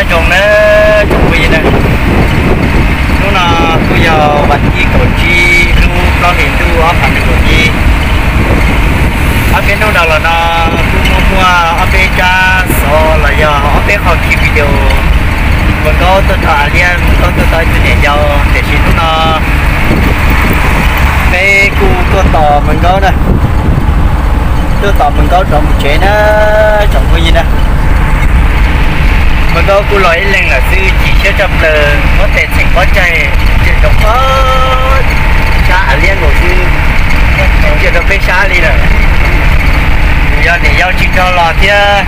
Nyob zoo nawb tsoom phooj ywg na, hnub no kuj yog vas thib kaum tsib lub plaub hlis ntuj ob phav nees nkaum ib. Ob peb hnub dhau los no kuj muaj muaj ob peb tsab xov los yog ob peb qho khi video Npawg Nkaub tuaj rau Av Liab, Npawg Nkaub tuaj tau ib tug niam yau, tiam sis hnub no peb kuj tuaj tos Npawg Nkaub na, tuaj tos Npawg Nkaub rov mus tsev na tsoom phooj ywg na. Npawg Nkaub kuj los ib leeg lawm xwb, chim siab tshaj plaws, muab tes txheem pob tsaig, tseem rau pob sab Av Liab nkaus xwb, tsis rau peb sab li lawm. Yog niam yau tsis nrog los thiab,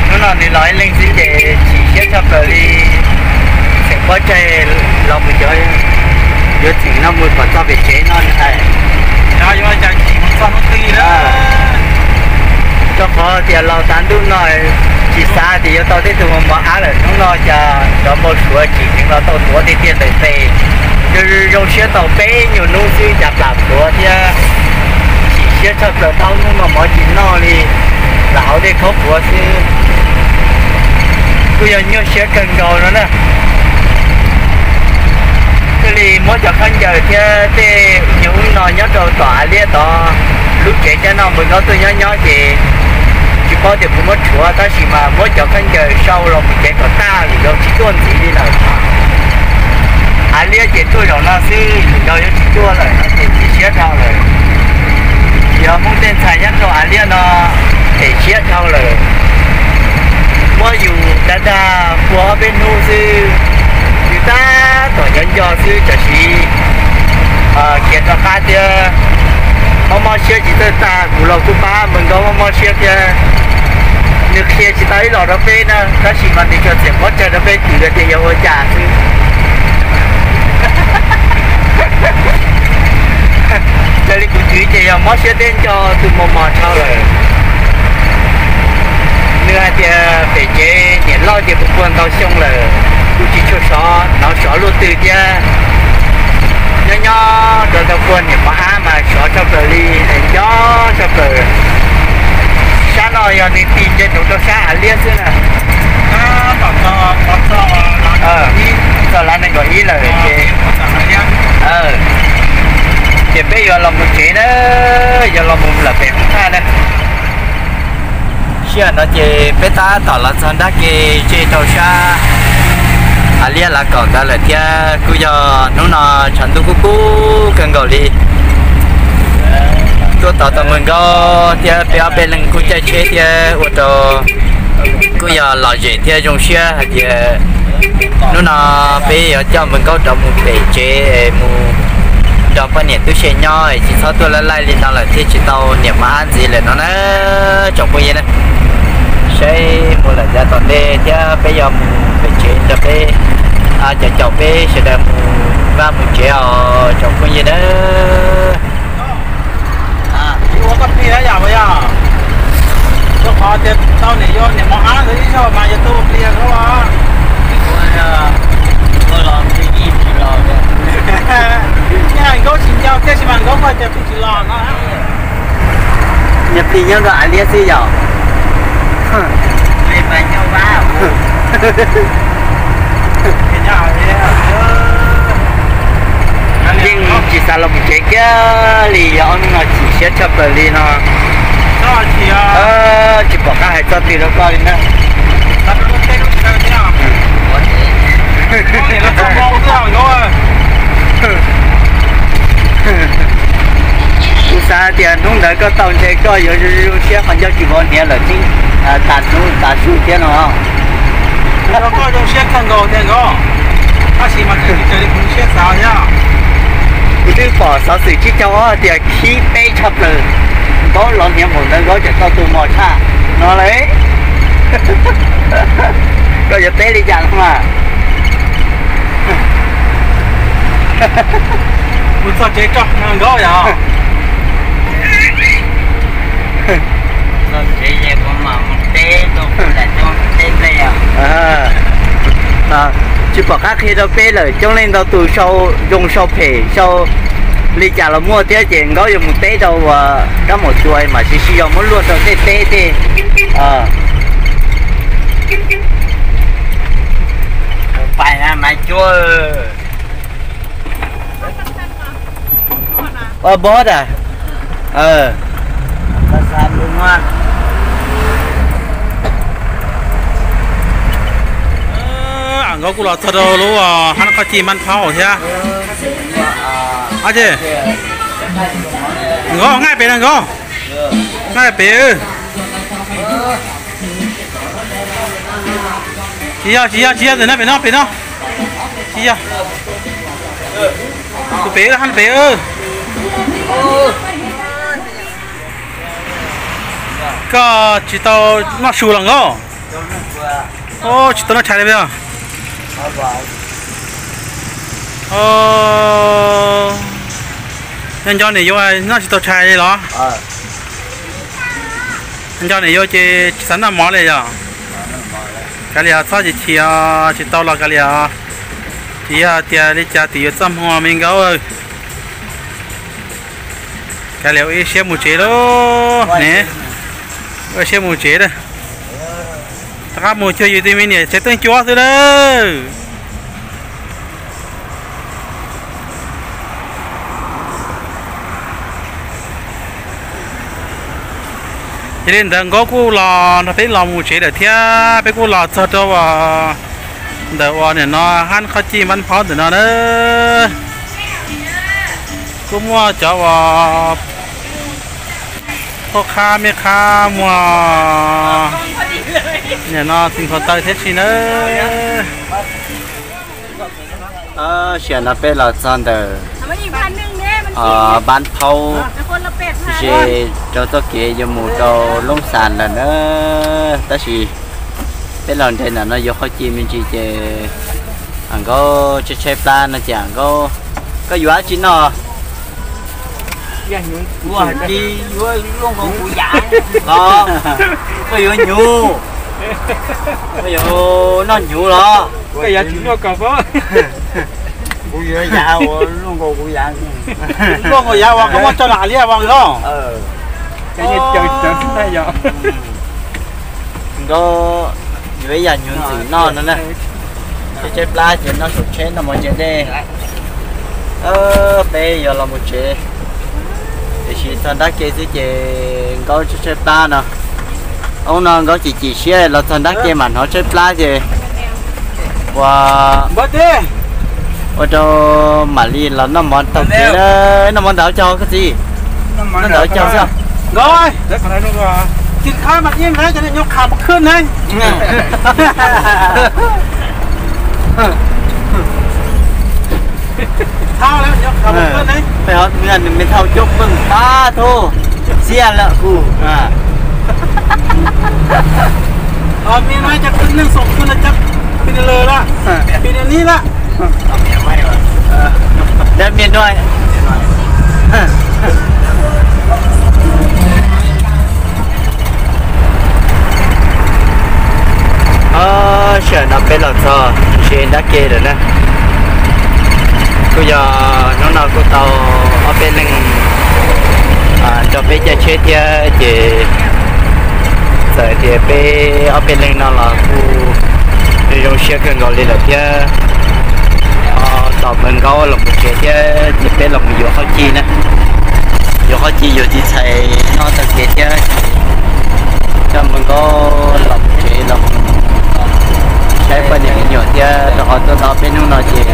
hnub no nws los ib leeg xwb ces chim siab tshaj plaws li. Txheem pob tsaig los mus cov, yuav txheem no mus kom txog pem tsev no hais. Rau qhov tias los tav ntuj no tsis xav tias yuav tau tej tug mos mos ab lawm, hnub no cas cov npau suav tsim heev los tau tuav tiag tiag ntawm tes. Yog zoo siab tau peb nyuag hnub xwb cas plam tuav thiab. Chim siab tshaj plaws, tau hnub no mov tsis noj li, lam hauv dej khaub puav xwb. Kuj yog nyuaj siab kawg nkaus no na. Thiaj li muab cov khaub ncaws thiab tej nyuag ub no nyob rau tom Av Liab tod. Lub tsev cab noj Npawg Nkaub tuaj nyob nyob ces tsis paub tias puas muab rhuav, tab sis mas muab cov khaub ncaws sau los mus cev kom tag, yus yau tsis tuaj ntxiv li lawm. Av Liab ces tuaj zaum no xwb, yus yau yuav tsis tuaj lawm no ces chim siab dhau lawm. Yog Hmoob tej ntxhais nyob rau Av Liab no them siab dhau lawm. Muab yus dag dag pua ob peb hnub xwb, yus tab tom nco nco xwb, tam sim khiav rov qab thiab. Mob mob siab tsis txawj tag, kuv los kuj pab Npawg Nkaub mob mob siab thiab. Nws qhia tsis tau ib los rau peb na, tab sis mas nws tsuas txheem pob tsaig rau peb kwv tias yog ua cas xwb. Raws li kuv twv ces yog mob siab thiab nco tus mos mos dhau lawm. Nws hais tias pem tsev niam loj ces puas puag ntau xyoo lawm, kuj tsis tshua sov, hnov sov luaj twg thiab. Nyob nyob rau tau puag niam mos ab mas sov tshaj plaws li, nco tshaj plaws. Sab no yog nws tig nce nraud rau sab Av Liab xwb na. Txog lav nees nkaum ib lawm ces, ces peb yuav los mus tsev na, yuav los mus lawm pem hoob thaj na. Sij hawm no ces peb tab tom los txog nrab ke tseg rau sab Av Liab lav kaum ntawd lawm thiab. Kuj yog hnub no tshav ntuj kub kub kawg nkaus li. Tuaj tos tau Npawg Nkaub thiab peb ob peb leeg kuj caij tsheb thiab ua rau kuj yog lom zem thiab zoo siab hais tias hnub no peb yuav coj Npawg Nkaub rov mus pem tsev mus nrog poj niam tub se nyob, tsis txhob tuaj laij laij li no lawm thiaj tsis tau niam mos ab ntxiv lawm no na tsoom phooj ywg na. Saib mus lawm yav tom ntej thiab peb yuav mus pem tsev rau peb cov caum peb sawv daws mus vaj mus tsev os tsoom phooj ywg na. Ua koj plig na yom, yog rau qhov tias tau niam yau niam mos ab ntawd ib zaug mas yog tuaj plig Nkauj os. Nkauj tsis nco tiam sis mas Nkauj kuj tias plig tsis los no. Niag plig nyob rau Av Liab xwb yom. Yeej tsis xav los mus tsev kiag li, yog ob hnub no chim siab tshaj plaws li no. Tsis pom qab hais txoj twg rau koj li na. Kuv xav tias hnub ntawd koj tau ntshe koj yuav zoo siab qhov ncauj tsis vov hniav lawm tib tas hnub tas su thiab no. Koj zoo siab kawg nkaus tiag Nkauj, tab sis mas tseem tsis raws li kuv siab xav thiab. Kuv twb pom xov xwm tsib caug ob tias khib peb tshaj plaws, Npaub los hniav npaum ntawd Nkaub tseem tau tus mos tshaj no lauj. Koj yuav teb li cas no mas? Kuv txog tsev tso Nkauj yom. Tsis pom qab qhia rau peb lawm, coob leej ntau tus sau zoo sau phem sau li cas los muaj thiab ces Nkaub yuav mus teb rau uas kab maum tua mam sib sib zog muab luaj rau tej teb tej. Ua bos a. Nkauj kuj los txog rau lub hab qhov cij Npab Phaub thiab. Nkauj, nqaij pem na Nkauj, nqaij pem. Tsis yog, tsis yog, tsis yog ntawm no, pem no, pem no. Tsis yog. Tus pem, hab pem. Koj tsis tau noj su los Nkauj? Tsis tau noj tshais li os. Nco nco niam yau noj tsis tau tshais li los? Nco niam yau ces tsis xav noj mov li yog? Kav liam, txhob chim chim, tsis tau los kav liam. Tsis yog tias li cas twb yuav txaj muag me Nkauj. Kav liam, ua ib siab mus tsev lauj ne. Ua ib siab mus tsev a. Rov qab mus cuag yus tus me niam tsev teej cua xwb lawm. Yog li ntawd Nkauj kuj los nrog peb los mus tsev lawm thiab, peb kuj los txog rau ntawm uas nim no hab qhov cij Npab Phaub ntawm no na. Kuj muaj cov uas phooj qhab mej qhab muag nim no txiv nkhaus taw thiab tsi nawb. Sij hawm no peb los txog ntawm Npab Phaub, ze rau txoj kev yuav mus rau Loob Xas lawm na. Tab sis peb los nres ntawm no yuav qhov ci me ntsis ces Nkauj tshaib tshaib plab no ces Nkauj, koj yuav dab tsi noj? Kuv hais tias yuav luaj nkaus kuv yav. Os, koj yuav hnyuv, koj yuav noj hnyuv los? Koj yuav tsis noj koj pab. Kuv yuav yav uas luaj nkaus kuv yav. Luaj nkaus yav uas koj muab tso nram hav liaj os. Nkauj yuav ib yam hnyuv ntxwm noj no na. Tshaib tshaib plab ces noj saum tsheb noj mov ntse dej. Peb yuav los mus tsev, tiam sis txog nrab ke xwb ces Nkauj tshaib tshaib plab no. Ub no Nkauj chim chim siab los txog nrab ke mam hnov tshaib plab ces ua, ua rau mam li los noj mov taug kev na. Noj mov ntawm cog koj txiv, noj ntawm cog xwb. Nkauj, peb ho nws me thau coob meej pab thub xiab lawm kuv. Dab me nuaj. Sij hawm no peb los txog ze nrab ke lawm na. Kuj yog hnub no kuj tau ob peb leeg nrog peb caij tsheb thiab ces txawm tias peb ob peb leeg no los kuj zoo siab kawg nkaus li lawm thiab. Tos Nkauj los mus tsev thiab ces peb los mus yuav qhov ci na. Yuav qhov ci yuav txiv txhais noj taug kev thiab ces coj Nkauj los mus tsev los saib poj niam me nyuam thiab rau qhov tuaj tau peb hnub no ces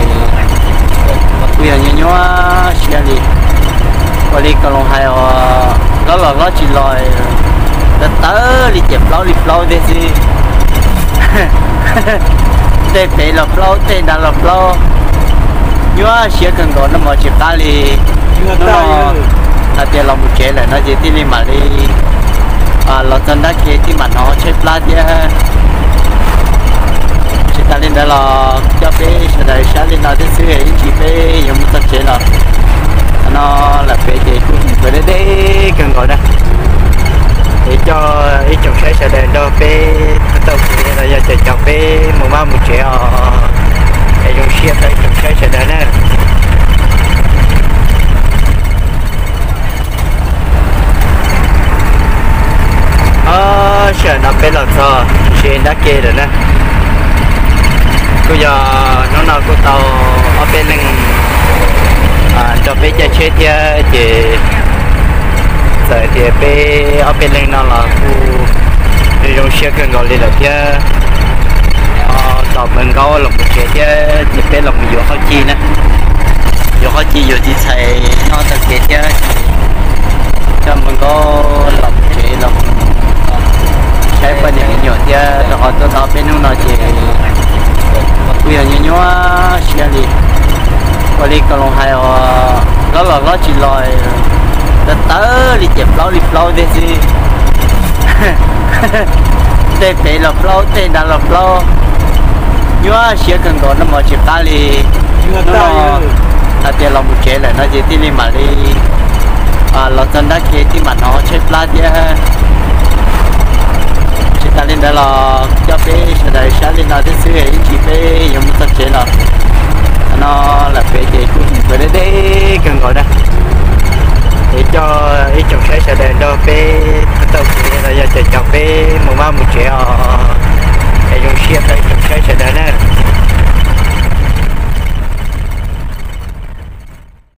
kuj yog nyuaj nyuaj siab li. Ua li Koos Loos hais os, hlob los hlob tsis los, tawv tawv li ces plaub li plaub thiab xwb. Tej pem los plaub, tej nrad los plaub. Nyuaj siab kawg nkaus, noj mov tsis qab li. Hnub no hais tias los mus tsev lawm no ces thiaj li mam li los txog nrab ke thiaj mam hnov tshaib plab thiab. Tsis tas li ntawd los coj peb sawv daws saib li no thiab xwb, ib ntsis peb yuav mus txog tsev los no lawm pem ces kuj deb deb kawg nkaus na. Es coj ib tsoom saib sawv daws nrog peb taug kev los yog caum caum peb mus vaj mus tsev os. Es zoo siab rau ib tsoom saib sawv daws na. Sij hawm no peb los txog ze nrab ke lawm na. Kuj yog hnub No kuj tau ob peb leeg nrog peb caij tsheb thiab ces txawm tias peb ob peb leeg no los kuj zoo siab kawg nkaus li lawm thiab. Tos Npawg Nkaub los mus tsev thiab ces peb los mus yuav qhob ci na, yuav qhob ci yuav txiv txhais noj tag kev thiab ces coj Npawg Nkaub los mus tsev los saib poj niam me nyuam thiab rau qhov tuaj tau peb hnub no ces kuj yog nyuaj nyuaj siab li. Ua li Koos Loos hais os, hlob los hlob tsis los, tawv tawv li ces plaub li plaub thiab xwb. Tej pem los plaub, tej nrad los plaub, nyuaj siab kawg nkaus, noj mov tsis qab li. Hnub no hais tias los mus tsev lawm no ces thiaj li mam li los txog nrab ke thiaj mam hnov tshaib plab thiab. Tsis tas li ntawd los coj peb sawv daws saib li no thiab xwb, ib tsam peb yuav mus txog tsev los no lawm pem ces kuj mus deb deb kawg nkaus na. Es coj ib tsoom saib sawv daws nrog peb taug kev los yog caum caum peb mus vaj mus tsev os, es zoo siab tau ib tsoom